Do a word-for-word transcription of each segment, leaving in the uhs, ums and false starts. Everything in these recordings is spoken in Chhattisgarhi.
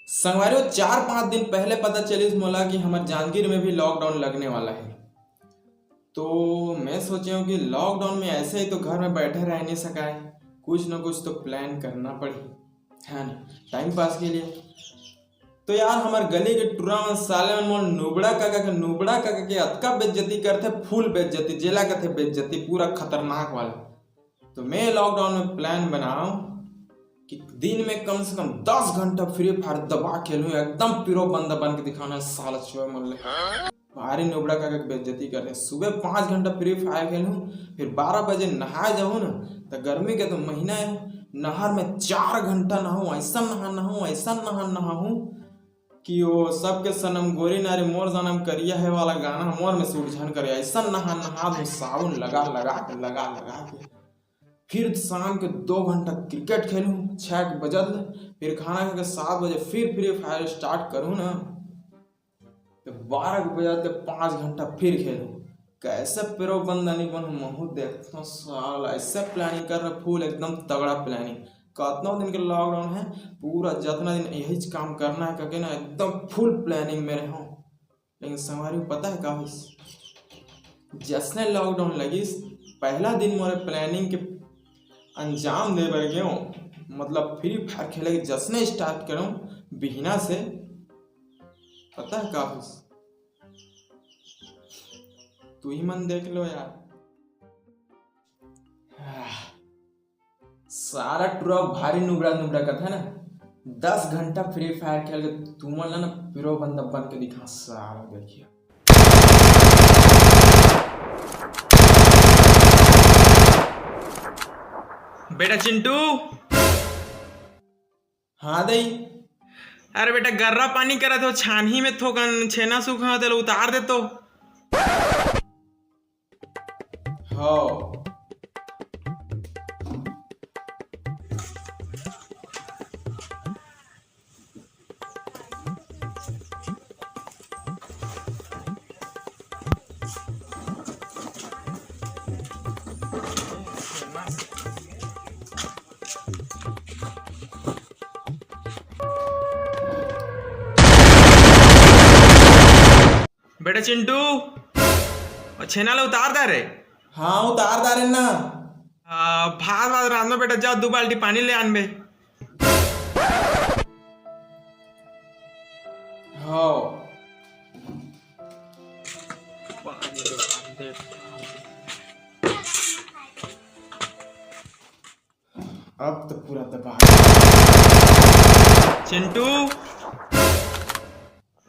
संगवारियों, चार पाँच दिन पहले पता चलिस मोला कि हमर जांजगीर में भी लॉकडाउन लगने वाला है। तो मैं सोचे हूँ कि लॉकडाउन में ऐसे ही तो घर में बैठे रह नहीं सकाय, कुछ न कुछ तो प्लान करना पड़ी, है ना, टाइम पास के लिए। तो यार, हमर गली के टुरा मन, साले मन मोर नुबड़ा काका के, नुबड़ा काका के अतका बेइज्जती करथे, फुल बेइज्जती, जेला कथे बेइज्जती, पूरा खतरनाक वाला। तो मैं लॉकडाउन में प्लान बनाऊं कि दिन में कम से कम दस घंटा फ्री फायर दबा खेलूं, एकदम पिरो बंदा बन के दिखाना है साला चोर मन ले। भारी नुबड़ा काका के बेइज्जती करे। सुबह पाँच घंटा फ्री फायर खेलूं, फिर बारह बजे नहाए जाऊं ना, तो गर्मी के तो महीना है, नहर में चार घंटा नहाऊं, ऐसा नहा नहाऊं, ऐसा नहा नहाऊं कि वो सबके सनम गोरी नारी मोर सनम करिया है वाला गाना मोर में से उलझन करे, ऐसा नहा नहा दूं, साबुन लगा लगा के, लगा लगा के। फिर शाम के दो घंटा क्रिकेट खेलूं, छः के बजल, फिर खाना खा के सात बजे फिर फ्री फायर स्टार्ट करूं ना, तो बारह के बजाते पाँच घंटा फिर खेलूं। कैसे पेरो बंदा नहीं बनूं, महू देखता हूँ साला, ऐसे प्लानिंग कर रहे, फुल एकदम तगड़ा प्लानिंग। कितना दिन के लॉकडाउन है, पूरा जितना दिन यही काम करना है करके ना, एकदम फुल प्लानिंग में रहे हूँ। लेकिन संगवारी, पता है का होइस? जसने लॉकडाउन लगिस, पहला दिन मोरे प्लानिंग के अंजाम दे बर गेंव, मतलब फ्री फायर खेले के जसने स्टार्ट करेंव बिहना से, पता है का होइस? तू ही मन देख लो यार। सारा टुरा भारी नुबड़ा नुबड़ा करथे ना, दस घंटा फ्री फायर खेल के तुमन ला ना पिरो बंदा बन के दिखा सारा, देखिए। बेटा चिंटू। हाँ दई। अरे बेटा, गर्रा पानी करत हो, छानही में थोकन छेना सूखा हो, तेला उतार दे तो। हाँ। बेटा चिंटू, वो छेना ला उतार दा रे। हाँ, उतार दा रे ना। आ, भात वात रांधो बेटा, जा दू बाल्टी पानी ले आन बे। हाँ। अब तो पूरा दबा। चिंटू,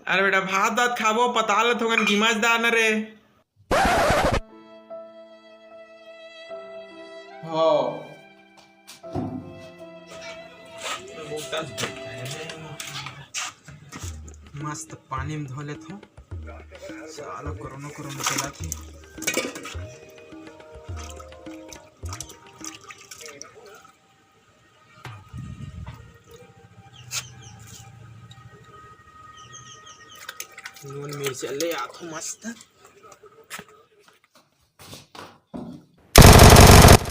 अरे बेटा, भात दात खाबो, पताल ले थोकन गिमज दा न रे। हाँ। मस्त पानी में धो लेथों। साला कोरोना, कोरोना चला थी। नून मिर्चा ले आथो मस्त।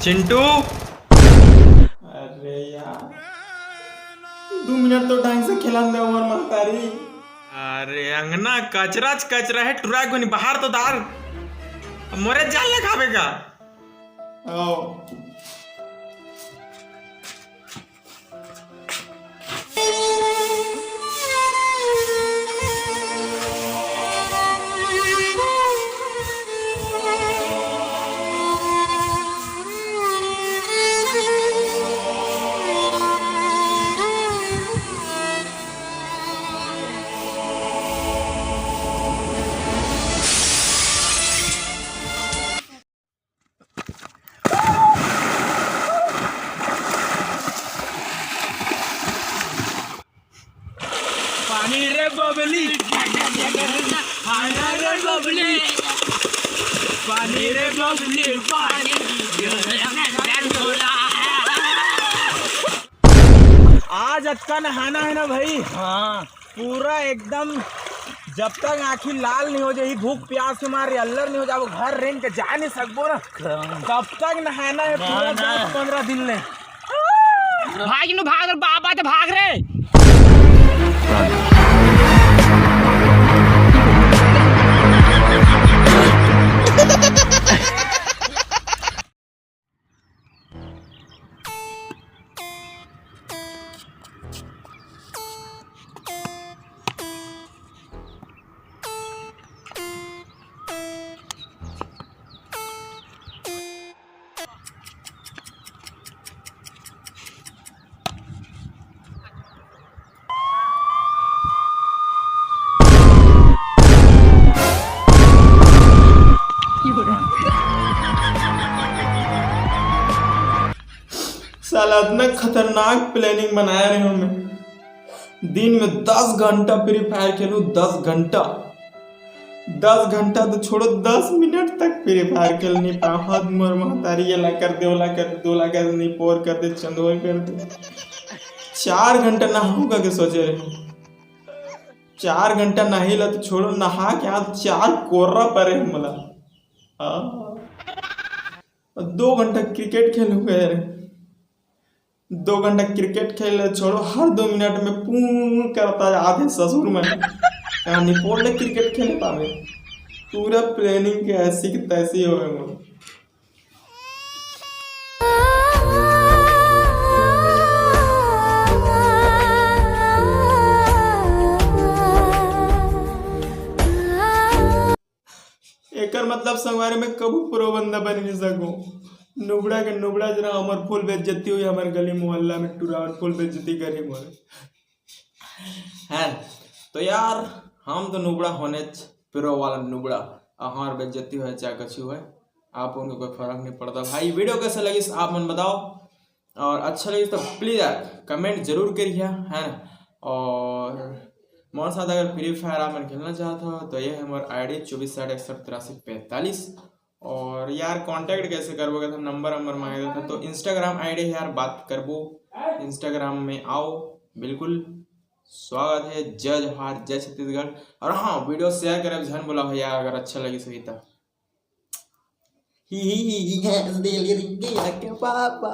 चिंटू। अरे यार, दू मिनट तो ढंग से खेलन दे हमर महतारी। अरे अंगना कचरा च कचरा है, टुरा कोनी बाहर तो दार। अब मोरे जाल ले खाबे का? आओ। पानी रे बबली, पानी रे बबली, पानी रे बबली, पानी। आज अतका नहाना है ना भाई, हाँ। पूरा एकदम जब तक आँखी लाल नहीं हो जाही, भूख प्यास के मारे अल्लर नहीं हो जाबो, घर रेंग के जा नहीं सकबो ना, तब तक नहाना है पूरा ना, ना। दस पन्द्रह दिन ले। भाग नु भाग रे, बाबा ते भाग रे। इतना खतरनाक प्लानिंग बनाए रहे हूँ मैं। दिन में दस घंटा फ्री फायर खेलूँ, दस घंटा। दस घंटा तो छोड़ो, दस मिनट तक फ्री फायर खेल नहीं पाऊँ। हद मोर महतारी, ये ला कर दे, वो ला कर दे, दो ला कर दे, निपोर कर दे, चंदोर कर दे। चार घंटा नहाऊंगा के सोचे रहे। चार घंटा नही ला तो छोड़ो, नहा के आज चार कोर्रा परे हे मोला। हाँ। और दो घंटा क्रिकेट खेलूंगा यार। दो घंटा क्रिकेट खेल ले, छोड़ो, हर दो मिनट में पूं करता आथे ससुर मन। कहाँ निपोर ले क्रिकेट खेले पावे। पूरा प्लानिंग के ऐसी की तैसी होवे मोर। एकर मतलब संगवारी में कभू प्रो बंदा बन नहीं सकूं। नुबड़ा के नुबड़ा जना हमर फुल बेइज्जती हुई, हमर गली मोहल्ला में टूरा फुल बेइज्जती करी मोर। है तो यार, हम तो नुबड़ा होने च, प्रो वाला नुबड़ा। हमार बेइज्जती होए चाहे कुछ होए, आप उनको कोई फर्क नहीं पड़ता। भाई, वीडियो कैसे लगिस आप मन बताओ, और अच्छा लगिस तो प्लीज यार कमेंट जरूर करिए, है ना। और मोर साथ अगर फ्री फायर आप मन खेलना चाहत हो तो ये है मोर आईडी चौबीस साठ इकसठ तिरासी पैंतालीस। और यार कॉन्टैक्ट कैसे करबो, कहता नंबर नंबर मांगे देता, तो इंस्टाग्राम आईडी है यार, बात करबो, इंस्टाग्राम में आओ, बिल्कुल स्वागत है। जय जोहार, जय छत्तीसगढ़। और हाँ, वीडियो शेयर करे झन बोला भैया, अगर अच्छा लगिस होही तो। ही ही ही ही, हंस दे ले रिंगे आके पापा।